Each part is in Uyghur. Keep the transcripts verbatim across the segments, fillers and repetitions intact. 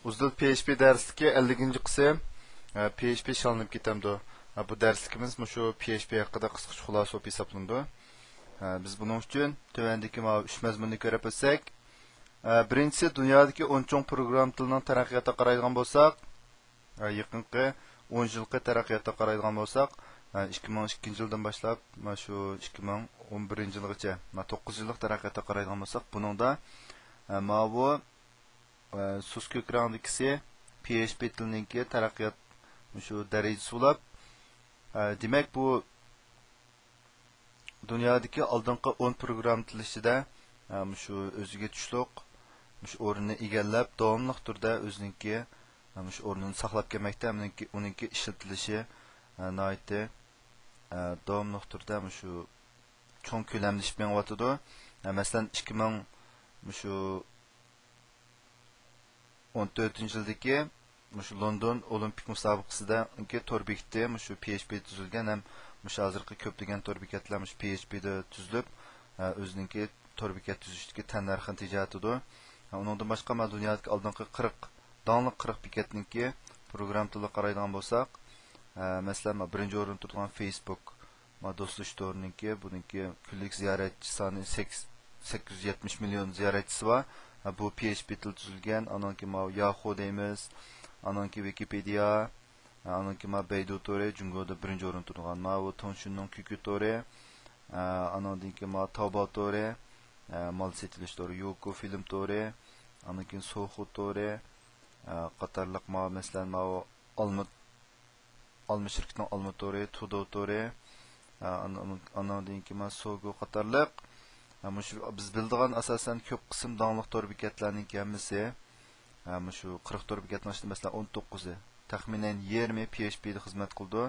ئۇزۇل پي ئېچ پى دەرسلىكى ئەللىكىنچى قىسىم، ئە، پي ئېچ پى شالىنىپ كېتەمدۇ؟ ئە، بۇ دەرسلىكىمىز مۇشۇ پي ئېچ پى ھەققىدە قىسقىچە خۇلاسە بولۇپ ھېسابلىنىدۇ. ئە، بىز بۇنىڭ ئۈچۈن تۆۋەندىكى ماۋۇ ئۈچ مەزمۇننى كۆرۈپ ئۆتسەك، ئە، بىرىنچىسى، دۇنيادىكى ئون چوڭ پروگرامما تىلىنىڭ تەرەققىياتىغا قارايدىغان بولساق، ئە، يېقىنقى ئون يىلقى تەرەققىياتقا قارايدىغان بولساق، ئە، ئىككى مىڭ ئىككىنچى يىلدىن باشلاپ، مانا شۇ ئىككى مىڭ ئون بىرىنچى يىلغىچە، مانا توققۇز يىللىق تەرەققىياتقا قارايدىغان بولساق، بۇنىڭدا، ئە، ماۋۇ، ئە، سۇس كۆك رەڭدىكىسى پي ئېچ پى تىلىنىڭكى تەرەققىيات مۇشۇ دەرىجىسى بولۇپ، ئە، دېمەك، بۇ دۇنيادىكى ئالدىنقى ئون پروگرامما تىل ئىچىدە، ئە، مۇشۇ ئۆزىگە تۇشلۇق، مۇشۇ ئورۇننى ئىگىلەپ، داۋاملىق تۈردە ئۆزىنىڭكى، ئە، مۇشۇ ئورنىنى ساقلاپ كەلمەكتە، ئۇنىڭكى، ئۇنىڭكى ئىشلىتىلىشى، ئە، ناھايىتى، ئە، داۋاملىق تۈردە مۇشۇ چوڭ كۆلەملىشىپ مېڭىۋاتىدۇ. ئە، مەسىلەن، ئىككى مىڭ مۇشۇ ئون تۆتىنچى يىلدىكى مۇشۇ لوندون ئولىمپىك مۇسابىقىسىدىكى تور بېكىتى مۇشۇ پي ئېچ پى تۈزۈلگەن ھەم مۇشۇ ھازىرقى كۆپلىگەن تور بېكەتلەر مۇشۇ پي ئېچ پى دە تۈزۈلۈپ، ئە، ئۆزىنىڭكى تور بېكەت تۈزۈشتىكى تەننەرخىنى تېجەۋاتىدۇ. ئە، ئۇنىڭدىن باشقا، مانا دۇنيادىكى ئالدىنقى قىرىق، داڭلىق قىرىق بېكەتنىڭكى پروگرامما تىلىغا قارايدىغان بولساق، ئە، مەسىلەن، مانا بىرىنچى ئورۇندا تۇرىدىغان فېيسبۇك، ما دوستلىشىش تورىنىڭكى، بۇنىڭكى كۈنلۈك زىيارەتچى سانى سەككىز، سەككىز يۈز يەتمىش مىليون زىيارەتچىسى بار. ھە، بۇ پي ئېچ پى تىل تۈزۈلگەن، ئانىڭكى ماۋۇ ياخۇ دەيمىز، ئانىڭكى ۋىكىپېدىيا، ھە، ئانىڭكى ما بەيدۇ تورى، جۇڭگودا بىرىنچى ئورۇندا تۇرغان. ماۋۇ تېڭشۈننىڭ كۈكۈ تورى، ھە، ئانىڭدىن كېيىن ما تاۋباۋ تورى، ھە، مال سېتىۋېلىش تورى، يوكو فىلىم تورى، ئانىڭدىن كېيىن سوخۇ تورى، ھە، قاتارلىق ما، مەسىلەن، ماۋۇ ئالما ئالما شىركىتىنىڭ ئالما تورى، تۇدو تورى، ئا-، ئان-، ئان-، ئانىڭدىن كېيىن مانا سوگو قاتارلىق، ئا، مۇشۇ بىز بىلىدىغان ئاساسەن كۆپ قىسىم داڭلىق تور بېكەتلەرنىڭكى ھەممىسى، ئا، مۇشۇ قىرىق تور بېكەتنىڭ ئىچىدە، مەسىلەن، ئون توققۇزى، تەخمىنەن يېرىمى پي ئېچ پى دە خىزمەت قىلىدۇ.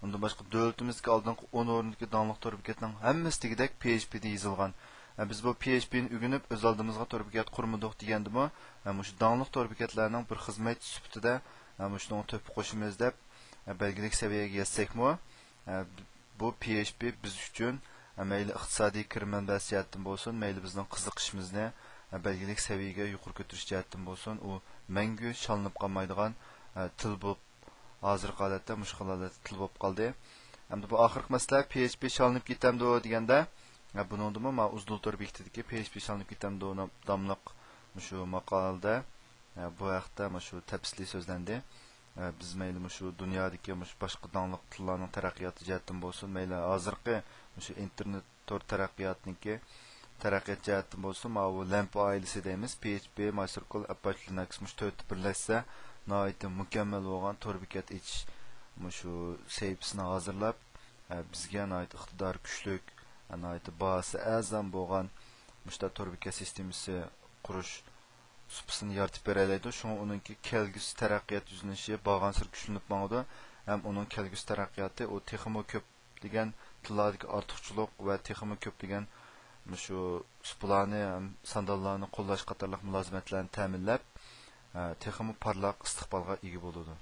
ئۇندىن باشقا، دۆلىتىمىزدىكى ئالدىنقى ئون ئورۇندىكى داڭلىق تور بېكەتنىڭ ھەممىسى دېگۈدەك پي ئېچ پى دە يېزىلغان. ئا، بىز بۇ پي ئېچ پى نى ئۆگىنىپ، ئۆز ئالدىمىزغا تور بېكەت قۇرمىدۇق دېگەندىمۇ، ئا، مۇشۇ داڭلىق تور بېكەتلەرنىڭ بىر خىزمەتچى سۈپىتىدە، ئە، مۇشۇنىڭغا تۆھپە قوشىمىز دەپ، ئە، بەلگىلىك سەۋىيەگە يەتسەكمۇ، ئە، بۇ پي ئېچ پى بىز ئۈچۈن، ئە، مەيلى ئىقتىسادىي كىرىم مەنبەسى جەھەتتىن بولسۇن، مەيلى بىزنىڭ قىزىقىشىمىزنى، ئە، بەلگىلىك سەۋىيەگە يۇقىرى كۆتۈرۈش جەھەتتىن بولسۇن، ئۇ مەڭگۈ شالىنىپ قالمايدىغان، ئە، تىل بولۇپ، ھازىرقى ھالەتتە مۇشۇ خىل ھالەتتە تىل بولۇپ قالدى. ئەمدى بۇ ئاخىرقى مەسىلە، پي ئېچ پى شالىنىپ كېتەمدۇ دېگەندە، ئە، بۇنىڭدىمۇ ما ئۇزدۇل تور بېكىتىدىكى پي ئېچ پى شالىنىپ كېتەمدۇ ناملىق مۇشۇ ماقالىدە، ئە، بۇ ھەقتە مۇشۇ تەپسىلىي سۆزلەندى. ئە، بىز مەيلى مۇشۇ دۇنيادىكى مۇشۇ باشقا داڭلىق تىللارنىڭ تەرەققىياتى جەھەتتىن بولسۇن، مەيلى ھازىرقى مۇشۇ ئىنتېرنېت تور تەرەققىياتىنىڭكى تەرەققىيات جەھەتتىن بولسۇن، ماۋۇ لەمپە ئائىلىسى دەيمىز، پي ئېچ پى، مايسىركول، ئاپاچ لىناكس مۇشۇ تۆتى بىرلەشسە، ناھايىتى مۇكەممەل بولغان تور بېكەت ئېچىش مۇشۇ سەھىپىسىنى ھازىرلاپ، ئە، بىزگە ناھايىتى ئىقتىدارى كۈچلۈك، ئە، ناھايىتى باھاسى ئەرزان بولغان مۇشۇنداق تور بېكەت سىستېمىسى قۇرۇش سۇپىسىنى يارىتىپ بېرەلەيدۇ. شۇڭا ئۇنىڭكى كەلگۈسى تەرەققىيات يۈزلىنىشى بارغانسېرى كۈچلىنىپ ماڭىدۇ ھەم ئۇنىڭ كەلگۈسى تەرەققىياتى ئۇ تېخىمۇ كۆپلىگەن تىللاردىكى ئارتۇقچىلىق ۋە تېخىمۇ كۆپلىگەن مۇشۇ سۇپىلارنى ھەم ساندانلارنى قوللاش قاتارلىق مۇلازىمەتلەرنى تەمىنلەپ، ئە، تېخىمۇ پارلاق ئىستىقبالغا ئىگە بولىدۇ.